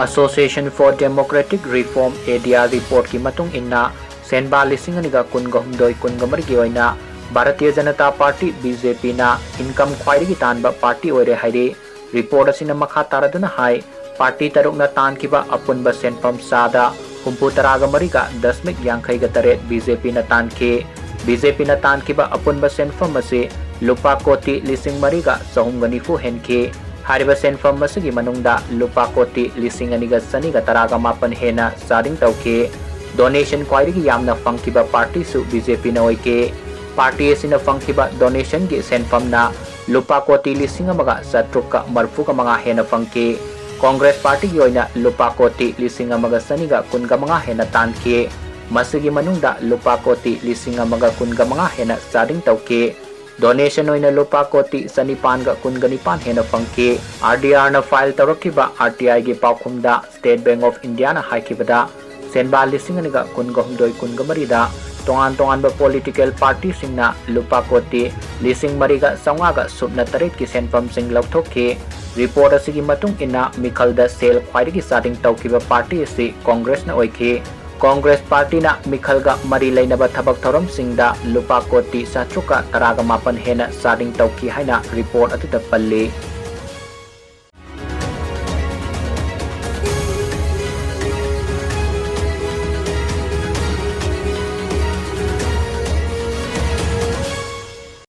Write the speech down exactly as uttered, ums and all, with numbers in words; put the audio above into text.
Association for Democratic Reform, A D R, reportꯀꯤ ꯃꯇꯨꯡ ꯏꯟꯅ, ꯁꯦꯟꯕꯥ ꯂꯤꯁꯤꯡ ꯑꯅꯤꯒ ꯀꯨꯟꯒ ꯍꯨꯝꯗꯣꯏ ꯀꯨꯟꯒ ꯃꯔꯤꯒꯤ ꯑꯣꯏꯅ Bharatiya Janata party, B J Pꯅ income ꯈ꯭ꯋꯥꯏꯗꯒꯤ ꯇꯥꯟꯕ ꯄꯥꯔꯇꯤ ꯑꯣꯏꯔꯦ ꯍꯥꯏꯔꯤ꯫ Report ꯑꯁꯤꯅ ꯃꯈꯥ ꯇꯥꯔꯗꯨꯅ ꯍꯥꯏ, ꯄꯥꯔꯇꯤ ꯇꯔꯨꯛꯅ ꯇꯥꯟꯈꯤꯕ ꯑꯄꯨꯟꯕ ꯁꯦꯟꯐꯝ ꯆꯥꯗ ꯍꯨꯝꯐꯨ ꯇꯔꯥꯒ ꯃꯔꯤꯒ ꯗꯁꯃꯤꯛ ꯌꯥꯡꯈꯩꯒ ꯇꯔꯦꯠ B J Pꯅ ꯇꯥꯟꯈꯤ꯫ B J Pꯅ ꯇꯥꯟꯈꯤꯕ ꯑꯄꯨꯟꯕ ꯁꯦꯟꯐꯝ ꯑꯁꯤ ꯂꯨꯄꯥ ꯀꯣꯇꯤ ꯂꯤꯁꯤꯡ ꯃꯔꯤꯒ ꯆꯍꯨꯝꯒ ꯅꯤꯐꯨ ꯍꯦꯟꯈꯤ꯫ ꯍꯥꯏꯔꯤꯕ ꯁꯦꯟꯐꯝ ꯑꯁꯤꯒꯤ ꯃꯅꯨꯡꯗ ꯂꯨꯄꯥ ꯀꯣꯇꯤ ꯂꯤꯁꯤꯡ ꯑꯅꯤꯒ ꯆꯅꯤꯒ ꯇꯔꯥꯒ ꯃꯥꯄꯟ ꯍꯦꯟꯅ ꯆꯥꯗꯤꯡ ꯇꯧꯈꯤ꯫ Donation ꯈ꯭ꯋꯥꯏꯗꯒꯤ ꯌꯥꯝꯅ ꯐꯪꯈꯤꯕ ꯄꯥꯔꯇꯤꯁꯨ B J Pꯅ ꯑꯣꯏꯈꯤ꯫ ꯄꯥꯔꯇꯤ ꯑꯁꯤꯅ ꯐꯪꯈꯤꯕ donationꯒꯤ ꯁꯦꯟꯐꯝꯅ ꯂꯨꯄꯥ ꯀꯣꯇꯤ ꯂꯤꯁꯤꯡ ꯑꯃꯒ ꯆꯥꯇ꯭ꯔꯨꯛꯀ ꯃꯔꯤꯐꯨꯒ ꯃꯉꯥ ꯍꯦꯟꯅ ꯐꯪꯈꯤ꯫ ꯀꯣꯡꯒ꯭ꯔꯦꯁ ꯄꯥꯔꯇꯤꯒꯤ ꯑꯣꯏꯅ ꯂꯨꯄꯥ ꯀꯣꯇꯤ ꯂꯤꯁꯤꯡ ꯑꯃꯒ ꯆꯅꯤꯒ ꯀꯨꯟꯒ ꯃꯉꯥ ꯍꯦꯟꯅ ꯇꯥꯟꯈꯤ꯫ ꯃꯁꯤꯒꯤ ꯃꯅꯨꯡꯗ ꯂꯨꯄꯥ ꯀꯣꯇꯤ ꯂꯤꯁꯤꯡ ꯑꯃꯒ ꯀꯨꯟꯒ ꯃꯉꯥ ꯍꯦꯟꯅ ꯆꯥꯗꯤꯡ ꯇꯧꯈꯤ꯫ Donation ꯑꯣꯏꯅ ꯂꯨꯄꯥ ꯀꯣꯇꯤ ꯆꯅꯤꯄꯥꯟꯒ ꯀꯨꯟꯒ ꯅꯤꯄꯥꯟ ꯍꯦꯟꯅ ꯐꯪꯈꯤ꯫ R D Rꯅ file ꯇꯧꯔꯛꯈꯤꯕ R T Iꯒꯤ ꯄꯥꯎꯈꯨꯝꯗ State Bank of Indiaꯅ ꯍꯥꯏꯈꯤꯕꯗ, ꯁꯦꯟꯕꯥ ꯂꯤꯁꯤꯡ ꯑꯅꯤꯒ ꯀꯨꯟꯒ ꯍꯨꯝꯗꯣꯏ ꯀꯨꯟꯒ ꯃꯔꯤꯗ ꯇꯣꯉꯥꯟ ꯇꯣꯉꯥꯟꯕ political partyꯁꯤꯡꯅ ꯂꯨꯄꯥ ꯀꯣꯇꯤ ꯂꯤꯁꯤꯡ ꯃꯔꯤꯒ ꯆꯥꯝꯃꯉꯥꯒ ꯁꯨꯞꯅ ꯇꯔꯦꯠꯀꯤ ꯁꯦꯟꯐꯝꯁꯤꯡ ꯂꯧꯊꯣꯛꯈꯤ꯫ Report ꯑꯁꯤꯒꯤ ꯃꯇꯨꯡ ꯏꯟꯅ, ꯃꯤꯈꯜꯗ ꯁꯦꯜ ꯈ꯭ꯋꯥꯏꯗꯒꯤ ꯆꯥꯗꯤꯡ ꯇꯧꯈꯤꯕ ꯄꯥꯔꯇꯤ ꯑꯁꯤ ꯀꯣꯡꯒ꯭ꯔꯦꯁꯅ ꯑꯣꯏꯈꯤ꯫ ꯀꯣꯡꯒ꯭ꯔꯦꯁ ꯄꯥꯔꯇꯤꯅ ꯃꯤꯈꯜꯒ ꯃꯔꯤ ꯂꯩꯅꯕ ꯊꯕꯛ ꯊꯧꯔꯝꯁꯤꯡꯗ ꯂꯨꯄꯥ ꯀꯣꯇꯤ ꯆꯥꯇ꯭ꯔꯨꯛꯀ ꯇꯔꯥꯒ ꯃꯥꯄꯟ ꯍꯦꯟꯅ ꯆꯥꯗꯤꯡ ꯇꯧꯈꯤ ꯍꯥꯏꯅ report ꯑꯗꯨꯗ ꯄꯜꯂꯤ꯫